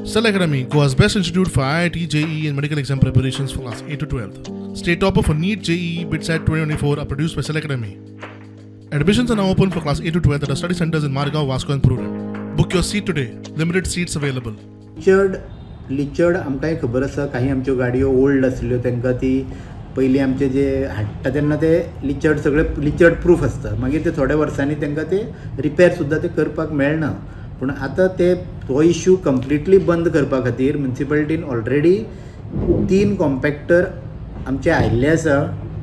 Cell Academy, Goa's best institute for IIT, JEE and medical exam preparations for class 8 to 12. State topper for NEET, JEE, BITSAT 2024 are produced by Cell Academy. Admissions are now open for class 8 to 12 at our study centers in Margao, Vasco and Prudent. Book your seat today. Limited seats available. लिचर्ड आमकांय खबर आसा, काही आमच्यो गाडयो old आसल्यो तांकां ती पयलीं आमचे जे हाडटा तेन्ना ते लिचर्ड सगळे लिचर्ड प्रूफ आसता, मागीर ते थोड्या वर्सांनी तांकां ते रिपेर सुद्दां ते करपाक मेळना. पूण आतां ते हो इश्यू कंप्लिटली बंद करपा खातीर म्युनिसिपालिटीन ऑलरेडी 3 कॉम्पॅक्टर आमचे आयिल्ले आसा.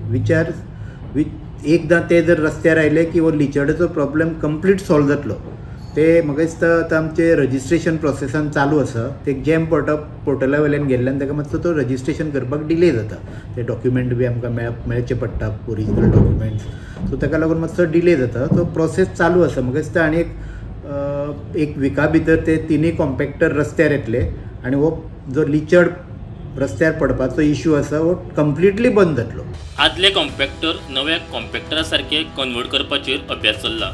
विचार एकदां ते जर रस्त्यार आयले की हो लिचर्डाचो प्रॉब्लेम कंप्लीट सॉल्व जातलो. ते म्हाका दिसता आतां आमचे रजिस्ट्रेशन प्रोसेसान चालू आसा. ते जॅम पोर्टला वयल्यान गेल्ल्यान ताका मातसो तो रजिस्ट्रेशन करपाक डिले जाता. ते डॉक्युमेंट बी आमकां मेळचे पडटा, ओरिजिनल डॉक्युमेंट्स, सो ताका लागून मातसो डिले जाता. तो प्रोसेस चालू आसा. म्हाका दिसता आनी एक विका भितर ते 3 कॉम्पॅक्टर रस्त्यार येतले आनी हो जो लिचर्ड रस्त्यार पडपाचो इश्यू आसा हो कंप्लिटली बंद जातलो. आदले कॉम्पॅक्टर नव्या कॉम्पॅक्टरा सारके कन्वर्ट करपाचेर अभ्यास चल्ला.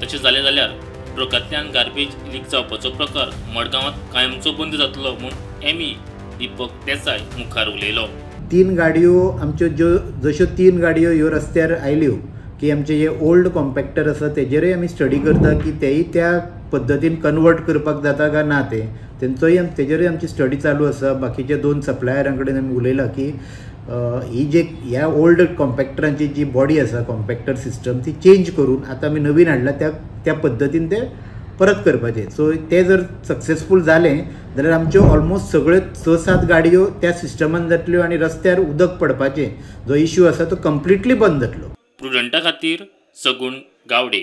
तशें जालें जाल्यार ट्रकांतल्यान गार्बेज लीक जावपाचो प्रकार मडगांवांत कायमचो बंद जातलो म्हूण एमई दीपक देसाय मुखार उलयलो. 3 गाडयो आमच्यो ज्यो जश्यो 3 गाडयो ह्यो रस्त्यार आयल्यो की आमचे जे ओल्ड कॉम्पॅक्टर आसा तेजेरूय आमी स्टडी करता की तेय त्या पद्दतीन कन्वर्ट करपाक जाता काय ना ते तेंचोय तेजेरूय आमची स्टडी चालू आसा. बाकीच्या 2 सप्लायरां कडेन आमी उलयलां की ही जे ह्या ओल्ड कॉम्पॅक्टरांची जी बॉडी आसा कॉम्पॅक्टर सिस्टम ती चेंज करून आतां आमी नवीन हाडला त्या पद्दतीन ते परत करपाचे. सो ते जर सक्सेसफूल जालें जाल्यार आमच्यो ऑलमोस्ट सगळ्यो 6-7 गाडयो त्या सिस्टमान जातल्यो आनी रस्त्यार उदक पडपाचें जो इश्यू आसा तो कंप्लिटली बंद जातलो. प्रुडंटा खातीर सगुण गावडे.